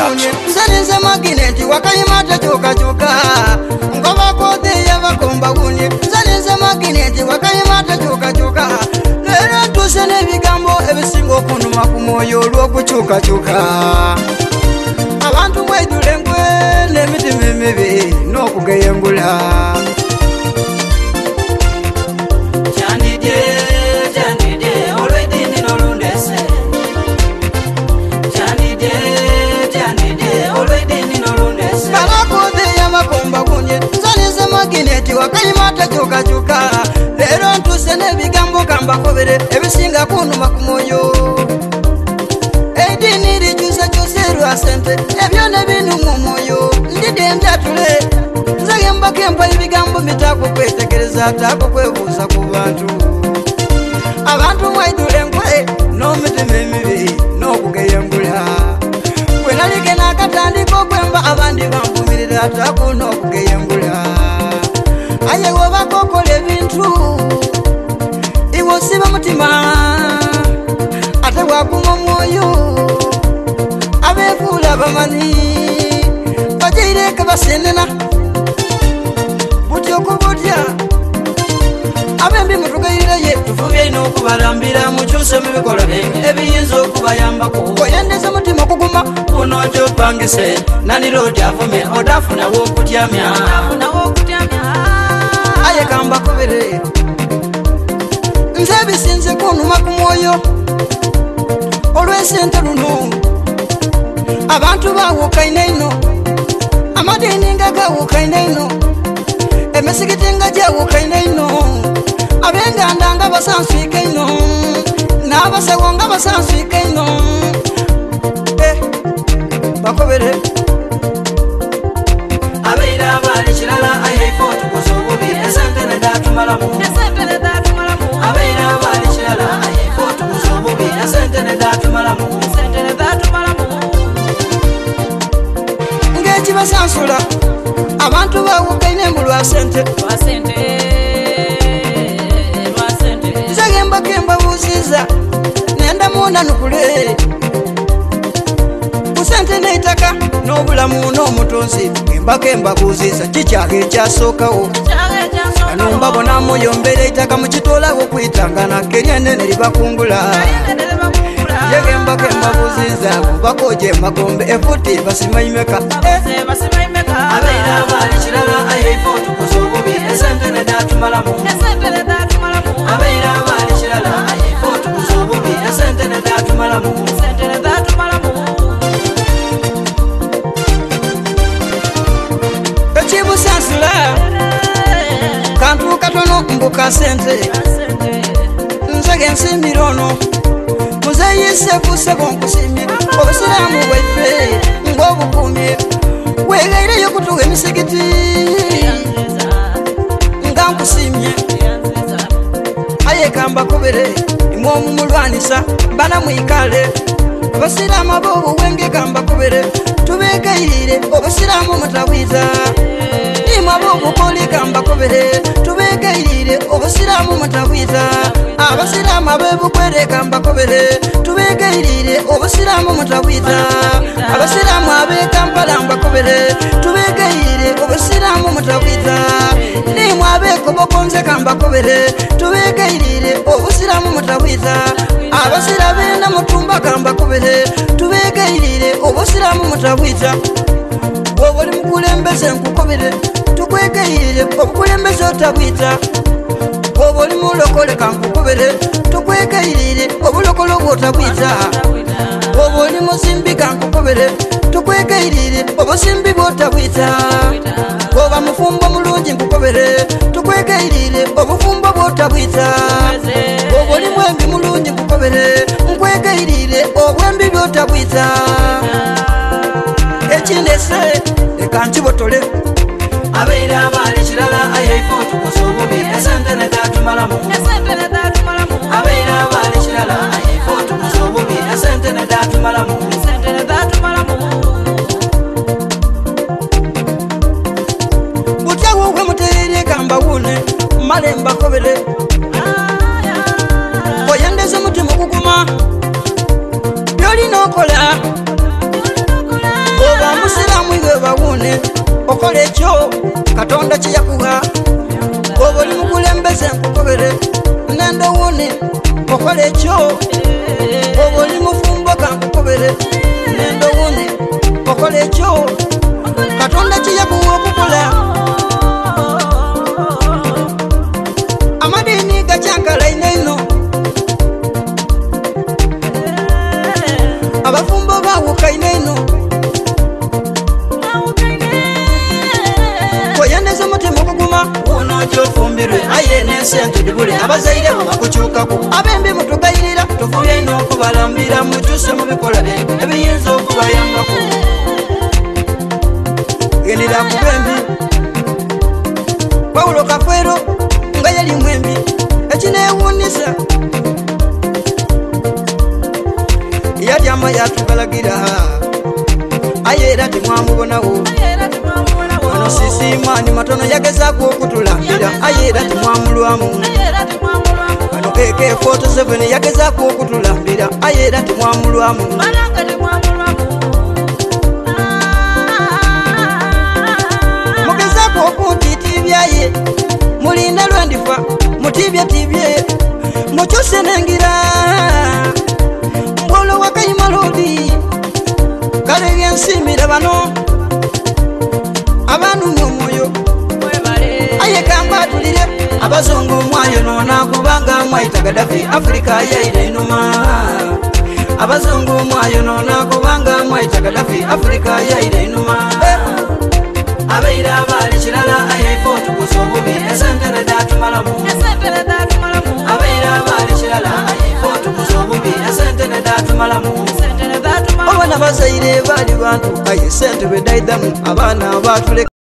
bagunie. Nze ninze magineti wakayima takyukakyuka nkobakotheya bakombagunie. Nze ninze magineti wakayima takyukakyuka. Leero ntuuse n'ebigambo ebisinga okunuma ku mwoyo olw'okukyukakyuka. Abantu mwaidula engwe n'emitima emibi n'okugeyengula. Kyandidye, kyandidye, olw'eddiini n'olundese. Kyandidye, kyandidye, olw'eddiini n'olundese. Balakotheya bakombagunye. Nze ninze magineti wakayima takyukakyuka. Leero ntuuse n'ebigambo kambakobere ebisinga kunuma ku mwoyo. Eddiini likyusakyusa erwa sente ebyo ne binuma omwoyo. Ndidde ndyatule nze gembako empa ebigambo bitaako kwetegereza taako kwebuuza ku bantu. Abantu mwaidula enkwe n'omitima emibi n'okugeyengula. Bwe nalike n'akatandika okwemba abandi banvumirira taako n'okugeyengula. Aye bw'obako okola ebintu iwe osiba mutima ate bwaguma omwoyo. Abeefuula bamanyi bajaireka basenena butya okubutya abembi mutugairiraye. Tufubye ino okubalambira mukyuse mu bikolwa byange ebiyinza okubayambako. Oyendeza mutima okuguma. Kuno gyopangise nanirodi avume odafuna wokutyamya. Aye kambakobere nze ebisinze kunuma ku mwoyo olw'esente luno. Abantu bawukaine ino, amadiini nga gawukaine ino, emisigiti nga gyawukaine ino, ab'enganda nga basanswike ino, n'abasawo nga basanswike ino. Bakobere abeira abaali kirala aye ife otukoze obubi esente nedatumalamu. Abeira abaali kirala aye ife otukoze obubi esente nedatumalamu. Ng'ekibasansula abantu bawukaine mbu lwa sente. Nze gembako embabuuziza nenda munanukule ku sente n'eitaka n'obulamu n'omutonzi. Gembako embabuuziza kikyaga ekyasookawo. Kano mbabona muyombera eitaka mukitoolawo kwitangana keryene ne libakungula. Ye gembako embabuuziza kubakoja emagombe efuti basimaimeka. Abeira abaali kirala aye ife otukoze obubi esente nedatumalamu. Abeira abaali kirala aye ife otukoze obubi esente nedatumalamu. Ekibusansula kantu katono mbuka sente. Nze gensimbira ono muzeeyisefu sebo nkusimye obusiraamu bwaife ng'obukumye wegaireyo kutuwa emisigiti nga nkusimye. Aye kambakobere imwe omumulwanisa bana mwikale abasiraamu ab'obuwenge kambakobere tubegayirire obusiraamu mutabwiza. Nimwe ab'obukoli kambakobere tubegayirire obusiraamu mutabwiza. Abasiraamu ab'ebukwere kambakobere tubegayirire obusiraamu mutabwiza. Abasiraamu ab'e Kampala mbakobere tubegayirire obusiraamu mutabwiza. Nimwe ab'ekobokonze kambakobere tubegayirire obusiraamu mutabwiza. Abasira b'enda mutumba kambakobere tubegayirire obusiraamu mutabwiza. Bw'oba oli mukulembeze nkukobere tukwegayirire obukulembeze otabwita. Bw'oba oli mulokole kankukobere tukwegayirire obulokole bw'otabwita. Bw'oba oli muzimbi kankukobere tukwegayirire obuzimbi bw'otabwita. Bw'oba mufumbo mulungi nkukobere tukwegayirire obufumbo bw'otabwita. Bw'oba oli mwembi mulungi nkukobere nkwegayirire obwembi bw'otabwita. Ekindese leka nkibotole. Abeira abaali kirala aye ife otukoze obubi esente nedatumalamu. Abeira abaali kirala aye ife otukoze obubi esente nedatumalamu. Butya bwobwe muteerye kambawune mmale mbakobere oyendeza omutima okuguma byolina okola. Musiraamu iwe bawuune okola ekyo Katonda kye yakuwa. Oba oli mukulembeze nkukobere nenda owuune okola ekyo. Oba oli mufumbo kankukobere nenda owuune okola ekyo Katonda kye yakuwa okukola. Amadiini gakyankalaine inho. Abafumbo bawukaine inho. Oyendeza omutima okuguma Wuno gyofumbirwe aye n'esente dibule abazaire bo bakukyukaku. Abembi mutugayirira Tufubye ino okubalambira mukyuse mu bikola byaibwe ebiyinza okubayambaku. Gendera ku bembi. Pawulo Kafeero nga yali mwembi ekinewuunisa yatyama yatugalagira aye era timwamubonawo. Ono sisimaani matono yagezaku okutulambira aye era timwamulwamu. Kano AK47 yagezaku okutulambira aye era timwamulwamu. Mugezaku okuntitibyaye mulinda lwendifa mutibyetibye mukyuse nengira mbwolo wakaimalodi kale byensimira bano abanumya omwoyo aye kambatulire. Abazungu mwayonona kubanga mwaita Gadafi, Afirika yaira einuma. Abazungu mwayonona kubanga mwaita Gadafi, Afirika yaira einuma. Abaira baali kirala aye ife otukuza obubi esente nedatumalamu. Abaira baali kirala aye ife otukuza obubi esente nedatumalamu. Abaana bazaire baali bantu aye sente bwedaidhamu abaana batuleka.